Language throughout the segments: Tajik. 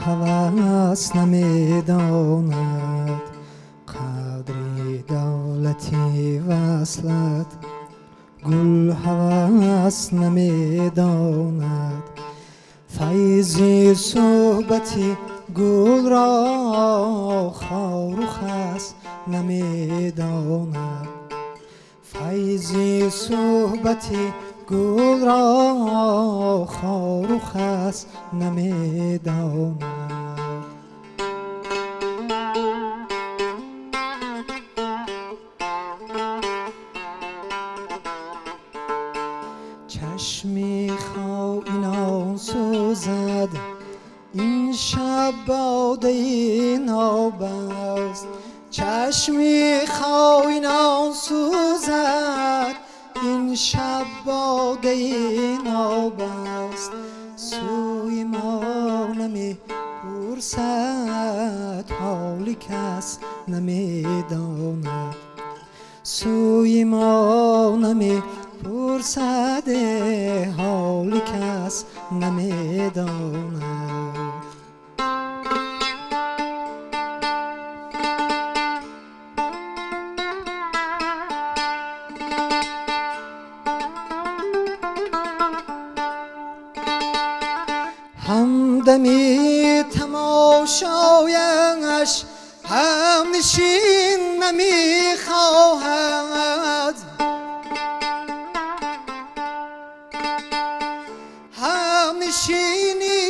ҳавас намедонад қадри давлати васлат, гул ҳавас намедонад файзи суҳбати гулро хору хас намедонад, файзи суҳбати гулро хору хас намедонад. Чашми хоинон сӯзад ин шаб бодаи ноб аст, чашми хоинон сӯзад ин шаб бодаи ноб аст, сӯи мо намепурсад ҳоли кас намедонад, сӯи мо намепурсад ҳоли кас намедонад. Ҳамдами тамошояш ҳамнишин намехоҳад, ҳамнишини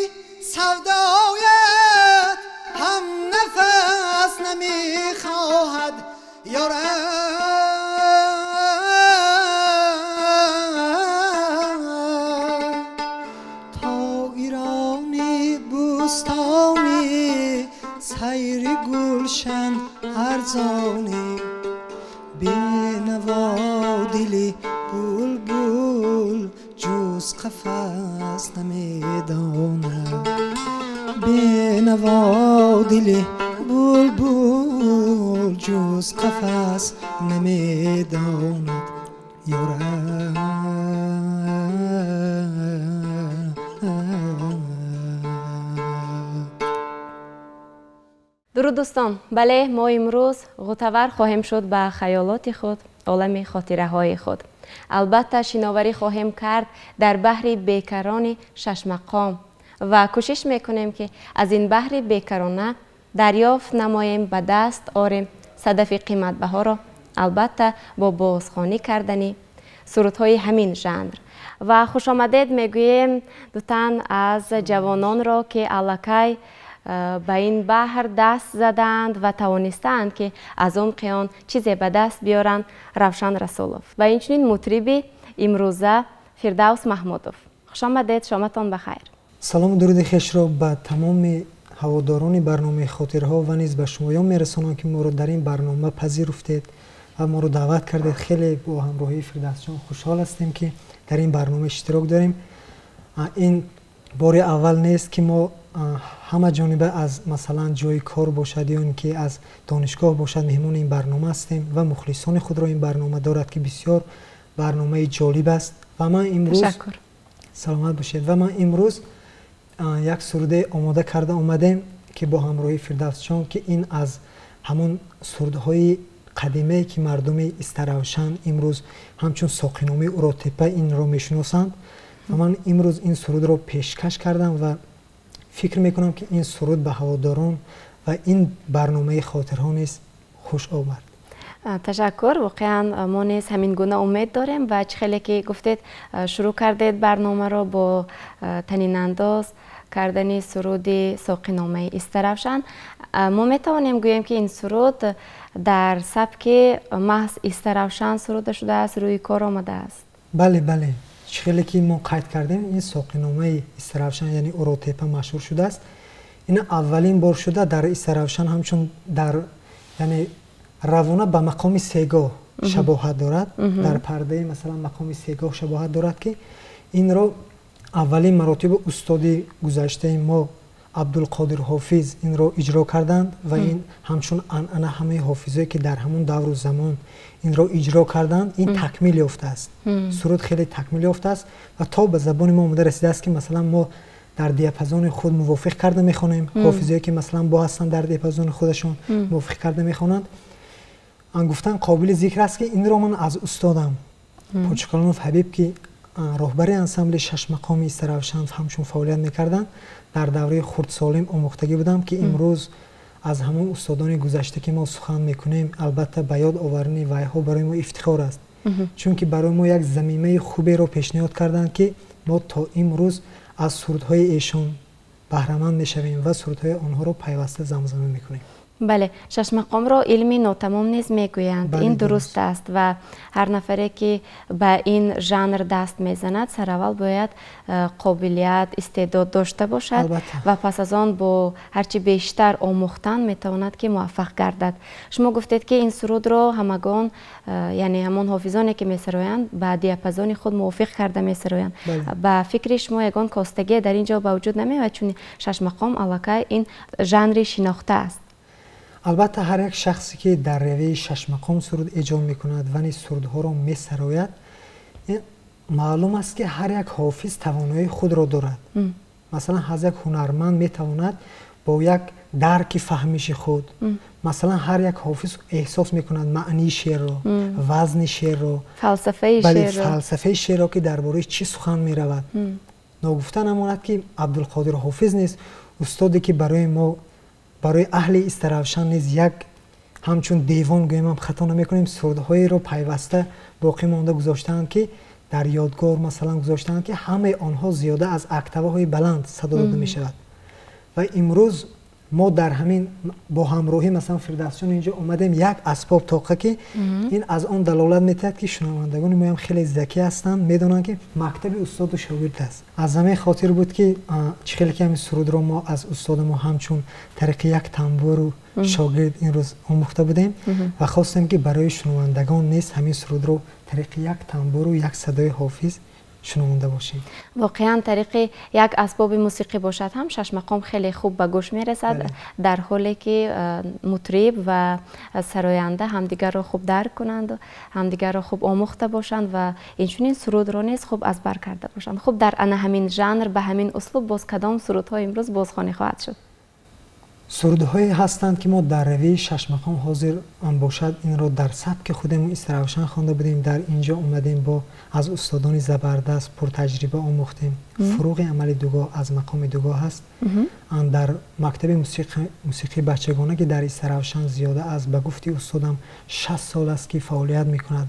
савдоят ҳам нафас намехоҳад. Ёра то ирони бӯстони сайри гулшан арзонӣ, бенаво дили булбул ҷуз қафас намедонад, бенаво дили булбул ҷуз қафас намедонад. Ёра дуруд дӯстон, бале, мо имрӯз ғӯтавар хоҳем шуд ба хаёлоти худ, олами хотираҳои худ. Албатта шиноварӣ хоҳем кард дар баҳри бекарони шашмақом ва кӯшиш мекунем, ки аз ин баҳри бекарона дарёфт намоем, ба даст орем садафи қиматбаҳоро, албатта бо бозхонӣ кардани сурудҳои ҳамин жанр. Ва хушомадед мегӯем дутан аз ҷавононро, ки аллакай ба ин баҳр даст задаанд ва тавонистаанд, ки аз умқи он чизе ба даст биёранд. Равшан Расулов ва инчунин мутриби имрӯза Фирдавс Маҳмудов. Хушомадед, шоматон ба хайр. Салому дуруди хешро ба тамоми ҳаводорони барномаи хотирҳо ва низ ба шумоён мерасонам, ки моро дар ин барнома пазируфтед ва моро даъват кардед. Хеле бо ҳамроҳии Фирдавсҷон хушҳол ҳастем, ки дар ин барнома иштирок дорем. Ин бори аввал нест, ки мо ҳама ҷониба аз масалан ҷои кор бошад ё ин ки аз донишгоҳ бошад меҳмони ин барнома ҳастем ва мухлисони худро ин барнома дорад, ки бисёр барномаи ҷолиб аст. Ва ман имрӯз саломат бошед. Ва ман имрӯз як суруде омода карда омадем, ки бо ҳамроҳии Фирдавсҷон, ки ин аз ҳамон сурудҳои қадимае, ки мардуми Истаравшан имрӯз ҳамчун соқиномаи Уротепа инро мешиносанд. Ва ман имрӯз ин сурудро пешкаш кардам ва фикр мекунам, ки ин суруд ба ҳаводорон ва ин барномаи хотирҳо низ хуш омад. Ташаккур. Воқеан мо низ ҳамин гуна умед дорем ва чӣ хеле ки гуфтед, шурӯъ кардед барномаро бо танинандоз кардани суруди соқиномаи Истаравшан. Мо метавонем гӯем, ки ин суруд дар сабки маҳз Истаравшан суруда шудааст, рӯи кор омадааст? Бале, бале. Чӣ хеле ки мо қайд кардем, ин соқиномаи Истаравшан, яъне Уротепа машҳур шудааст. Ин аввалин бор шуда дар Истаравшан ҳамчун дар, яъне равона ба мақоми сегоҳ шабоҳат дорад. Дар пардаи масалан мақоми сегоҳ шабоҳат дорад, ки инро аввалин маротиба устоди гузаштаи мо Абдулқодир Ҳофиз инро иҷро карданд ва ин ҳамчун анъана ҳамаи ҳофизое, ки дар ҳамон давру замон инро иҷро карданд, ин такмил ёфтааст. Суруд хеле такмил ёфтааст ва то ба забони мо омода расидааст, ки масалан мо дар диапазони худ мувофиқ карда мехонем. Ҳофизое ки масалан бо ҳастанд дар диапазони худашон мувофиқ карда мехонанд. Гуфтан қобили зикр аст, ки инро ман аз устодам Почкалонов Ҳабиб, ки роҳбари ансамбли шашмақоми Истаравшан ҳамчун фаъолият мекарданд, дар давраи хурдсолим омӯхтагӣ будам, ки имрӯз аз ҳамон устодони гузашта ки мо сухан мекунем, албатта ба ёд овардани вайҳо барои мо ифтихор аст, чунки барои мо як замимаи хуберо пешниҳод карданд, ки мо то имрӯз аз сурудҳои эшон баҳраманд мешавем ва сурудҳои онҳоро пайваста замзама мекунем. Бале, шашмақомро илми нотамом низ мегӯянд. Ин дуруст аст ва ҳар нафаре ки ба ин жанр даст мезанад, сараввал бояд қобилият, истеъдод дошта бошад ва пас аз он бо ҳарчи бештар омӯхтан метавонад ки муваффақ гардад. Шумо гуфтед, ки ин сурудро ҳамагон, яъне ҳамон ҳофизоне ки месароянд, ба диапазони худ мувофиқ карда месароянд. Ба фикри шумо ягон костагие дар ин ҷо ба вуҷуд намеояд, чун шашмақом аллакай ин жанри шинохта аст? Албатта, ҳар як шахсе ки дар равияи шашмақом суруд эҷод мекунад ва низ сурудҳоро месарояд, маълум аст, ки ҳар як ҳофиз тавоноии худро дорад. Масалан, ҳар як ҳунарманд метавонад бо як дарки фаҳмиши худ, масалан, ҳар як ҳофиз эҳсос мекунад маънии шеърро, вазни шеърро, фалсафаи шеърро, ки дар бораи чӣ сухан меравад. Ногуфта намонад, ки Абдулқодир Ҳофиз низ, устоде ки барои мо, барои аҳли Истаравшан низ як ҳамчун девон гӯем ҳам хато намекунем, сурудҳоеро пайваста боқӣ монда гузоштаанд, ки дар ёдгор масалан гузоштаанд, ки ҳамаи онҳо зиёда аз октаваҳои баланд садо дода мешавад. Ва имрӯз мо дар ҳамин бо ҳамроҳӣ масалан Фирдавсҷон инҷо омадем, як асбоб тоқа, ки ин аз он далолат метиҳад, ки шунавандагони моям хеле закӣ ҳастанд, медонанд, ки мактаби устоду шогирд аст. Аз ҳамин хотир буд, ки чӣ хеле ки ҳамин сурудро мо аз устоди мо ҳамчун тариқи як тамбуру шогирд имрӯз омӯхта будем ва хостем, ки барои шунавандагон низ ҳамин сурудро тариқи як тамбуру як садои ҳофиз шунаванда бошем. Воқеан, тариқи як асбоби мусиқӣ бошад ҳам, шашмақом хеле хуб ба гӯш мерасад, дар ҳоле ки мутриб ва сароянда ҳамдигарро хуб дарк кунанд, ҳамдигарро хуб омӯхта бошанд ва инчунин сурудро низ хуб аз бар карда бошанд. Хуб, дар ана ҳамин жанр, ба ҳамин услуб боз кадом сурудҳо имрӯз бозхонӣ хоҳад шуд? Сурудҳое ҳастанд, ки мо дар равияи шашмақом ҳозир бошад, инро дар сабки худамон Истаравшан хонда будем. Дар инҷо омадем, бо аз устодони забардаст, пуртаҷриба омӯхтем. Фуруғи амали дугоҳ аз мақоми дугоҳ аст. Дар мактаби мусиқии бачагона, ки дар Истаравшан зиёда аз, ба гуфти устодам, 60 сол аст, ки фаъолият мекунад,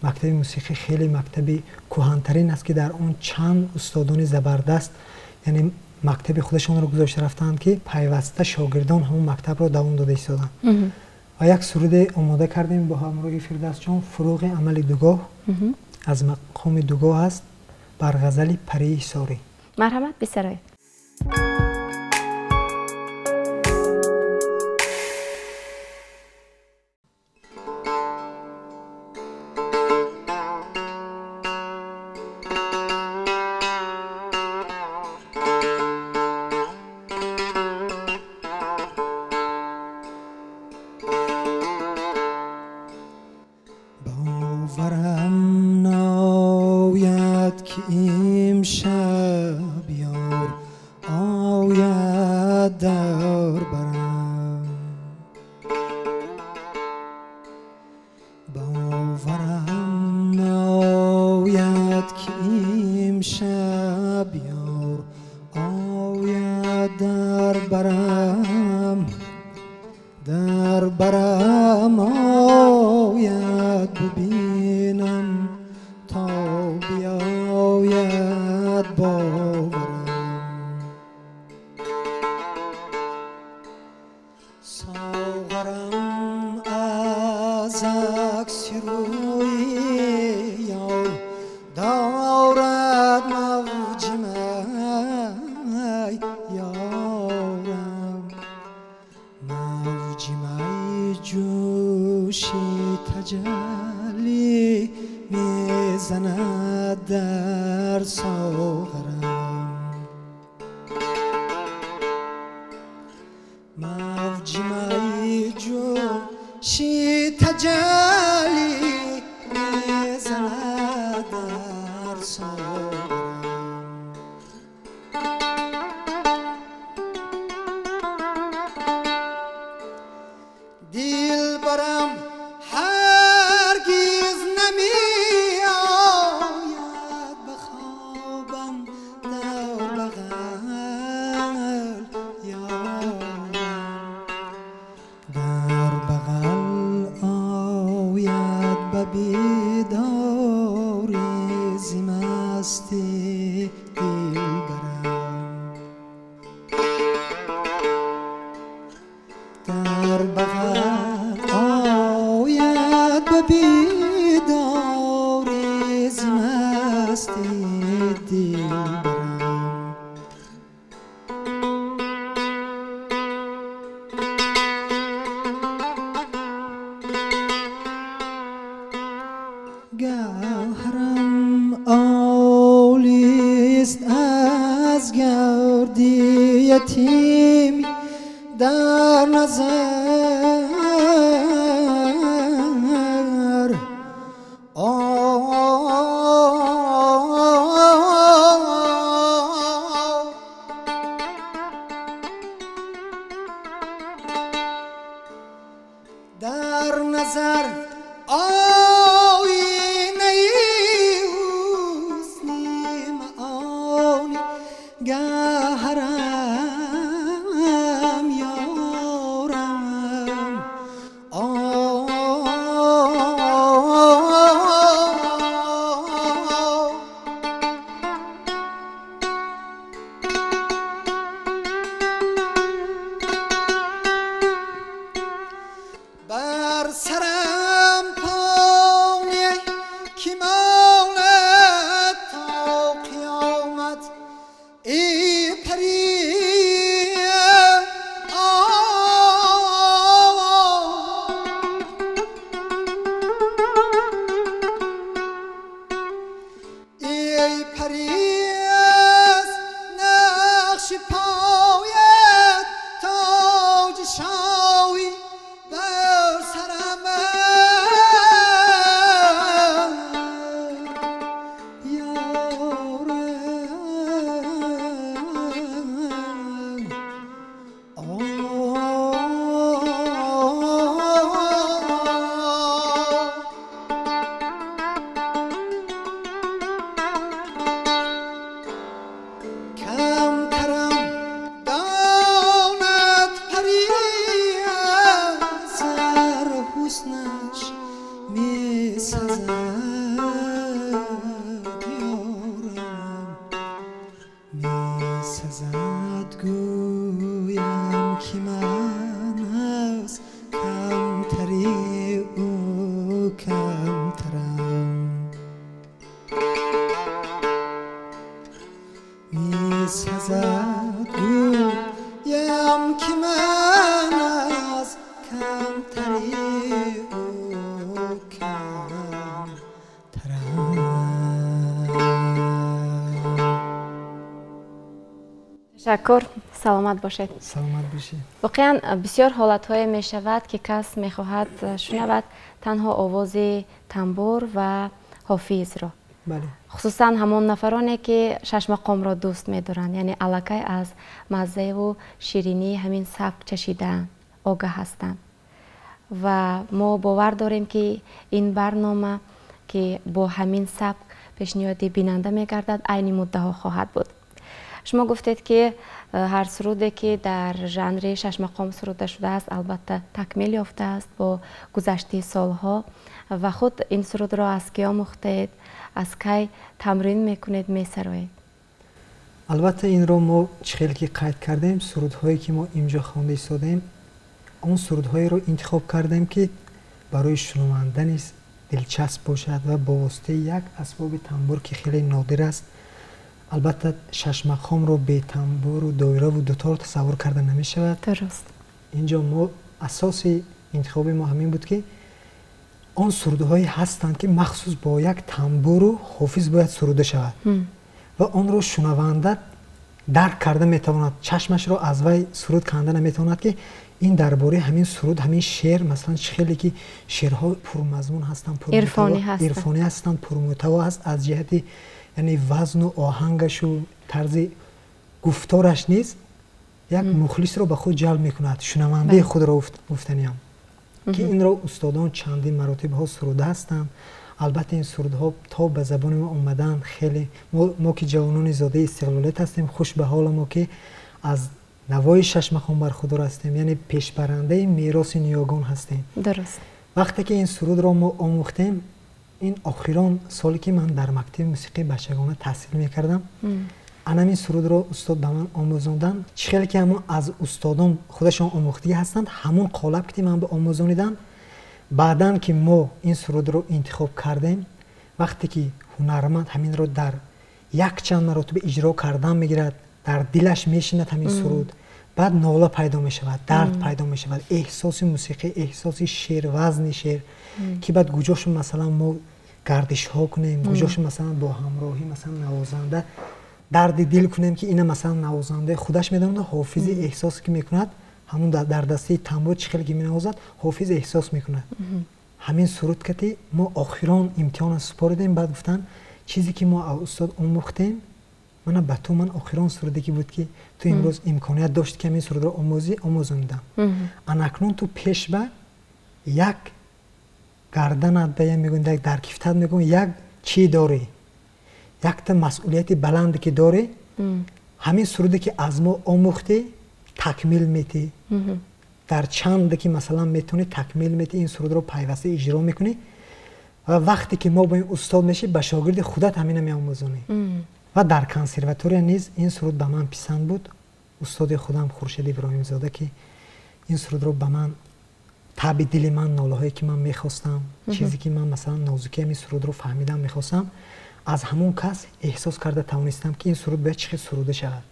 мактаби мусиқӣ хеле мактаби кӯҳантарин аст, ки дар он чанд устодони забардаст, яъне мактаби худашонро гузошта рафтаанд, ки пайваста шогирдон ҳамон мактабро давом дода истоданд. Ва як суруде омода кардем бо ҳамроҳи Фирдавсҷон, Фуруғи амали дугоҳ аз мақоми дугоҳ аст, бар ғазали Парии Ҳисорӣ. Марҳамат, бисароед. Боварам наояд, ки имшаб ёр ояд дар барам, боварам наояд, ки имшаб ёр ояд дар барам, дар барам ояд, бибинам то биёяд боварам. Соғарам аз акси рӯи ёр дорад мавҷи май, ёрам, мавҷи май ҷӯши таҷаллӣ мезанад дар соғарам, мавҷи май ҷӯши таҷаллӣ мезанад дар соғарам. масти дилбарам. Дар бағал ояд ба бедори зи масти дилбарам. Гавҳарам олист аз гавди ятими дар назар, дар назар оинаи ҳусни маони гавҳарам ёрам. Бар сарам поне ки монад то қиёмат эй пари, эй пари аз нақши поят тоҷи шоҳӣ бар сарам ёрам. Камтарам донад пари аз ҳар ҳуснаш месазад ёрам, месазад гӯям ки ман аз камтари ӯ камтарам, месазад гӯям ки ман аз камтари ӯ камтарам. Ташаккур, саломат бошед. Саломат бошед. Воқеан бисёр ҳолатҳое мешавад, ки кас мехоҳад шунавад танҳо овози тамбур ва ҳофизро. Бале. Хусусан ҳамон нафароне, ки шашмақомро дӯст медоранд, яъне аллакай аз маззаеву ширинии ҳамин сабк чашидаанд, огаҳ ҳастанд. Ва мо бовар дорем, ки ин барнома, ки бо ҳамин сабк пешниҳоди бинанда мегардад, айни муддаҳо хоҳад буд. Шумо гуфтед, ки ҳар суруде, ки дар жанри шашмақом суруда шудааст, албатта такмил ёфтааст бо гузашти солҳо. Ва худ ин сурудро аз кӣ омӯхтед, аз кай тамрин мекунед, месароед? Албатта инро мо чӣ хел ки қайд кардем, сурудҳое ки мо инҷо хонда истодаем, он сурудҳоеро интихоб кардем, ки барои шунаванда низ дилчасп бошад ва бо воситаи як асбоби тамбур, ки хеле нодир аст. Албатта шашмақомро бе тамбуру доираву дутор тасаввур карда намешавад. Дуруст. Инҷо мо асоси интихоби мо ҳамин буд, ки он сурудҳое ҳастанд, ки махсус бо як тамбуру ҳофиз бояд суруда шавад ва онро шунаванда дарк карда метавонад, чашмашро аз вай суруд канда наметавонад, ки ин дар бораи ҳамин суруд, ҳамин шеър, масалан, чӣ хеле ки шеърҳо пурмазмун ҳастанд, ирфонӣ ҳастанд, пурмуҳтаво аст аз ҷиҳати яъне вазну оҳангашу тарзи гуфтораш низ як мухлисро ба худ ҷалб мекунад, шунавандаи худро гуфтаниям, ки инро устодон чандин маротибҳо суруда ҳастанд. Албатта ин сурудҳо то ба забони мо омадаанд хеле мо ки ҷавонони зодаи истиқлолият ҳастем, хуш ба ҳола мо ки аз навои шашмақом бархудор ҳастем, яъне пешбарандаи мероси ниёгон ҳастем. Дуруст. Вақте ки ин сурудро мо омӯхтем, Ин охирон соле ки ман дар мактаби мусиқии бачагона таҳсил мекардам, анамин сурудро устод ба ман омӯзонданд. Чӣ хеле ки ҳамон аз устодон худашон омӯхтагӣ ҳастанд, ҳамон қолаб ки ман ба омӯзониданд. Баъдан ки мо ин сурудро интихоб кардем, вақте ки ҳунарманд ҳаминро дар якчанд маротиба иҷро кардан мегирад, дар дилаш мешинад ҳамин суруд, баъд нола пайдо мешавад, дард пайдо мешавад, эҳсоси мусиқӣ, эҳсоси шеър, вазни шеър, ки баъд гуҷошо масалан мо гардишҳо кунем, гуҷошо масалан бо ҳамроҳӣ масалан навозанда дарди дил кунем, ки ина масалан навозандаи худаш медонад, ҳофизи эҳсосе ки мекунад, ҳамун дар дастаи тамбур чӣ хеле ки менавозад, ҳофиз эҳсос мекунад. Ҳамин суруд кати мо охирон имтиҳонро супоридем. Баъд гуфтанд чизе ки мо аз устод омӯхтем, мана ба ту ман охирон суруде ки буд, ки ту имрӯз имконият дошт ки ҳамин сурудро омӯзӣ, омӯзонидам. Анакнун ту пеш ба як гарданат ба мегӯянд, як дар кифтат мегӯянд, як чӣ дорӣ, якта масъулияти баланде ки дорӣ, ҳамин суруде ки аз мо омӯхтӣ такмил метӣ, дар чанде ки масалан метавонӣ такмил метӣ, ин сурудро пайваста иҷро мекунӣ ва вақте ки мо бо ин устод мешӣ, ба шогирди худат ҳамина меомӯзонӣ. Ва дар консерватория низ ин суруд ба ман писанд буд. Устоди худам Хуршед Иброҳимзода ки ин сурудро ба ман таби дили ман, нолаҳое ки ман мехостам, чизе ки ман масалан нозукии ҳамин сурудро фаҳмидам мехостам, аз ҳамон кас эҳсос карда тавонистам ки ин суруд бояд чӣ хел суруда шавад.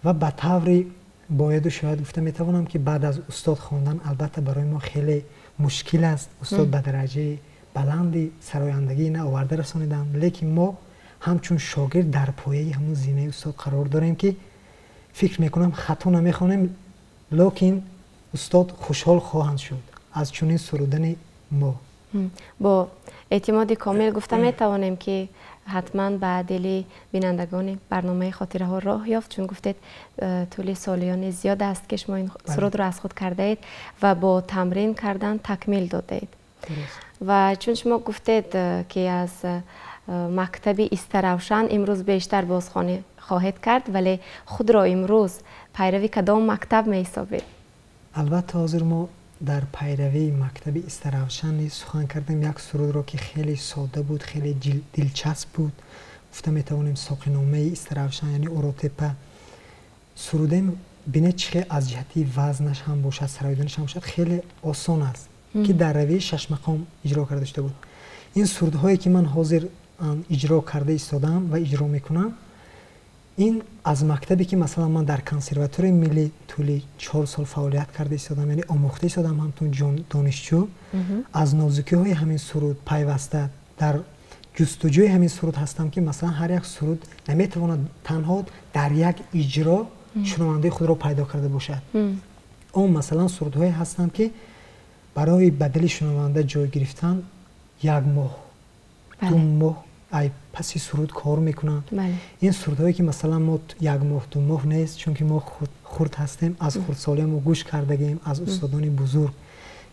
Ва ба таври бояду шояд гуфта метавонам ки баъд аз устод хондан албатта барои мо хеле мушкил аст. Устод ба дараҷаи баланди сарояндагӣ ина оварда расониданд, лекин мо ҳамчун шогирд дар пояи ҳамон зинаи устод қарор дорем ки фикр мекунам хато намехонем, лекин устод хушҳол хоҳанд шуд аз чунин сурудани мо. Бо эътимоди комил гуфта метавонем ки ҳатман ба дили бинандагони барномаи хотираҳо роҳ ёфт, чун гуфтед тӯли солиёни зиёд аст ки шумо ин сурудро аз худ кардаед ва бо тамрин кардан такмил додаед. Ва чун шумо гуфтед ки аз мактаби Истаравшан имрӯз бештар бозхонӣ хоҳед кард, вале худро имрӯз пайрави кадом мактаб меҳисобед? Албатта ҳозир мо дар пайравии мактаби Истаравшан низ сухан кардем. Як сурудро ки хеле сода буд, хеле дилчасп буд, гуфта метавонем соқиномаи Истаравшан, яъне Оротепа сурудем. Бинед чӣ хел аз ҷиҳати вазнаш ҳам бошад, сароиданаш ҳам бошад, хеле осон аст ки дар равияи шашмақом иҷро карда шуда буд. Ин сурудҳое ки ман ҳозир иҷро карда истодаам ва иҷро мекунам, ин аз мактабе ки масалан ман дар консерваторияи миллӣ тӯли 4 сол фаъолият карда истодам, яъне омӯхта истодам ҳамчун донишҷӯ, аз нозукиҳои ҳамин суруд пайваста дар ҷустуҷӯи ҳамин суруд ҳастам ки масалан ҳар як суруд наметавонад танҳо дар як иҷро шунавандаи худро пайдо карда бошад. Он масалан сурудҳое ҳастанд ки барои ба дили шунаванда ҷой гирифтан як моҳ, 2 моҳ ай паси суруд кор мекунанд. Ин сурудҳое ки масалан мо як моҳ, 2 моҳ нест, чунки мо хурд ҳастем, аз хурдсолия мо гӯш кардагем аз устодони бузург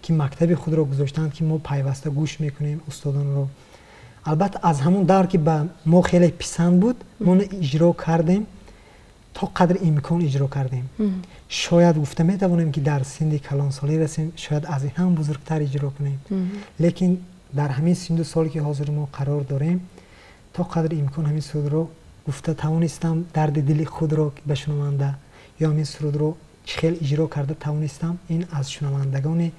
ки мактаби худро гузоштанд, ки мо пайваста гӯш мекунем устодонро. Албатта аз ҳамон давр ки ба мо хеле писанд буд, мо иҷро кардем, то қадри имкон иҷро кардем. Шояд гуфта метавонем ки дар синни калонсолӣ расем, шояд аз ин ҳам бузургтар иҷро кунем, лекин дар ҳамин синду соле ки ҳозир мо қарор дорем, то қадри имкон ҳамин сурудро гуфта тавонистам, дарди дили худро ба шунаванда ё ҳамин сурудро чӣ хел иҷро карда тавонистам, ин аз шунавандагони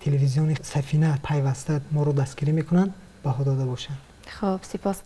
телевизиони Сафина пайваста моро дастгирӣ мекунанд, баҳо дода бошанд. Хоб, сипос.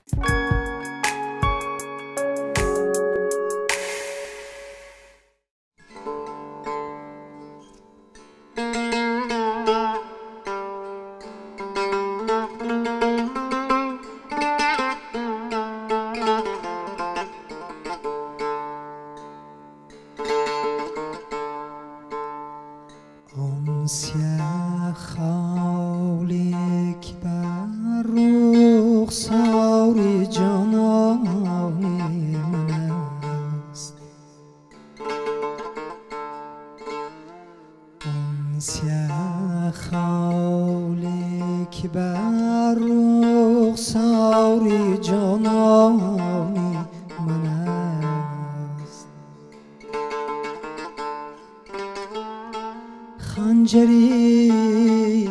خنجری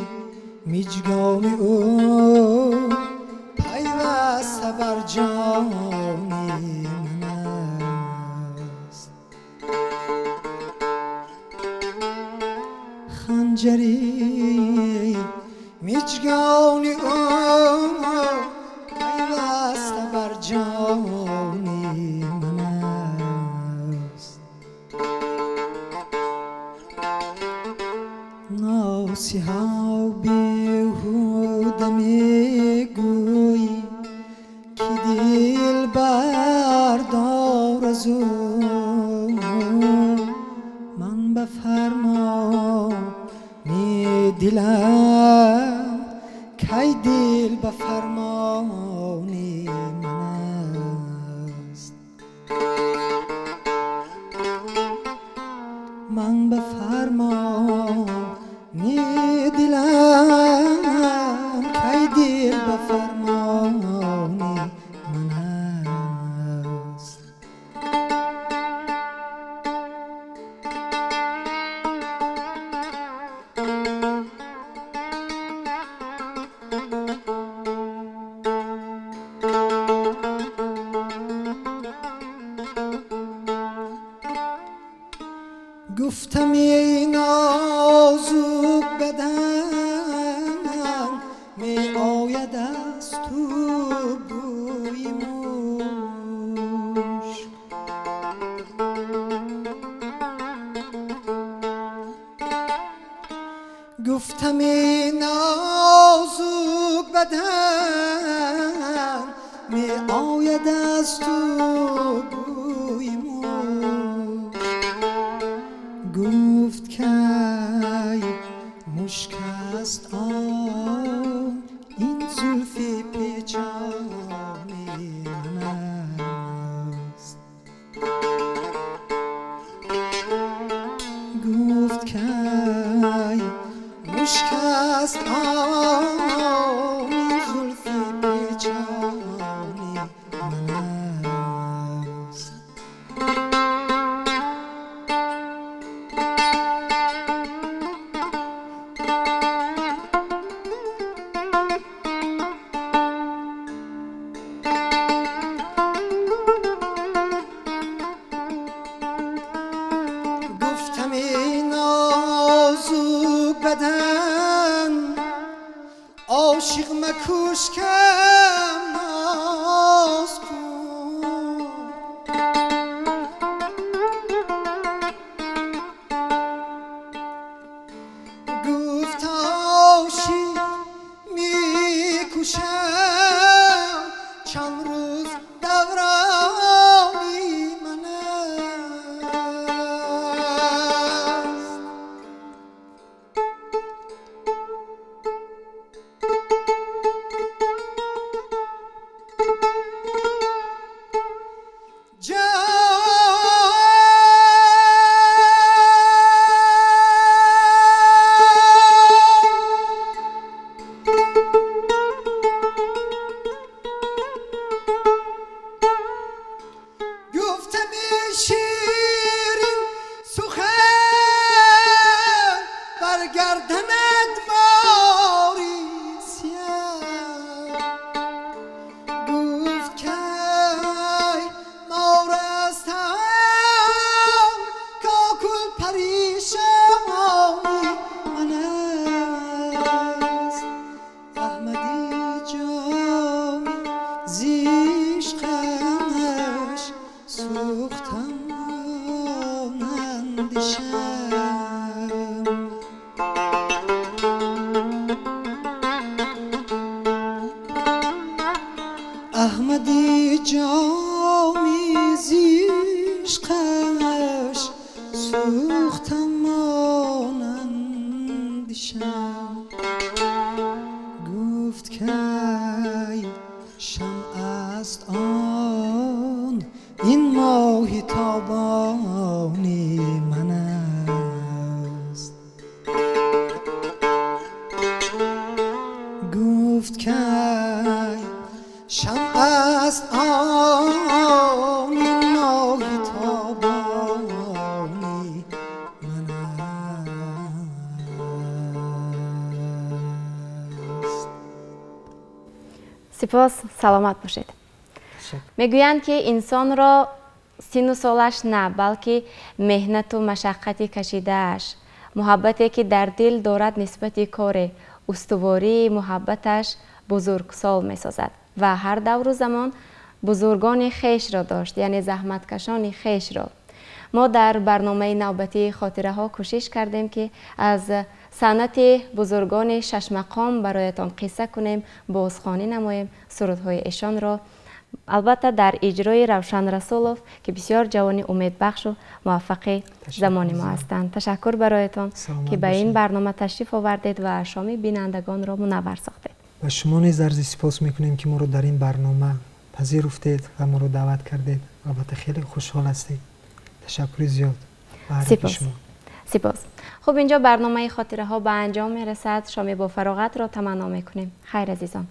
میجگان او مجگان او پیوسته بر جان من است. ناصحا بیهوده میگویی که دل بردار از او، من به فرمان دلم کی دل به فرمان من است. من به فرمان دلم کی دل به فرمان من است. گفتم ای نازک بدن می آید از تو بوی مشک، گفتم ای نازک بدن می آید از تو بوی مشک. گفت که مشک است آن این زلف پیچان من است. گفت که مشک است آن این زلف پیچان من است. گفتم ای نازک بدن عاشق مکوش کم ناز کن، گفت عاشق میکوشم چند روز دورانی من است. گفتم ای شیرین سخن بر گردنت ماری سیه، گفت که مار استم کاکل پریشانی من است. احمدی جامی ز عشقش سوختم اندیشم، احمدی جامی ز عشقش سوختم اندیشم. گفت که شمع است آن این ماه تابانی من است. گفت که شمع است آن این ماه تابانی من است. سپاس، саломат бошед. Мегӯянд, ки инсонро сину солаш на, балки меҳнату машаққати кашидааш, муҳаббате, ки дар дил дорад нисбати коре, устувории муҳаббаташ бузургсол месозад ва ҳар давру замон бузургони хешро дошт, яъне заҳматкашони хешро. Мо дар барномаи навбатии хотираҳо кӯшиш кардем, ки аз санъати бузургони шашмақом бароятон қисса кунем, бозхонӣ намоем сурудҳои эшонро, албатта дар иҷрои Равшан Расулов, ки бисёр ҷавони умедбахшу муваффақи замони мо ҳастанд. Ташаккур бароятон, ки ба ин барнома ташриф овардед ва шоми бинандагонро мунаввар сохтед. Ба шумо низ арзи сипос мекунем, ки моро дар ин барнома пазируфтед ва моро даъват кардед. Албатта, хеле хушҳол ҳастем. Ташаккури зиёд. Сипос, сипос. Хуб, инҷо барномаи хотираҳо ба анҷом мерасад. Шоми бофароғатро таманно мекунем. Хайр, азизон.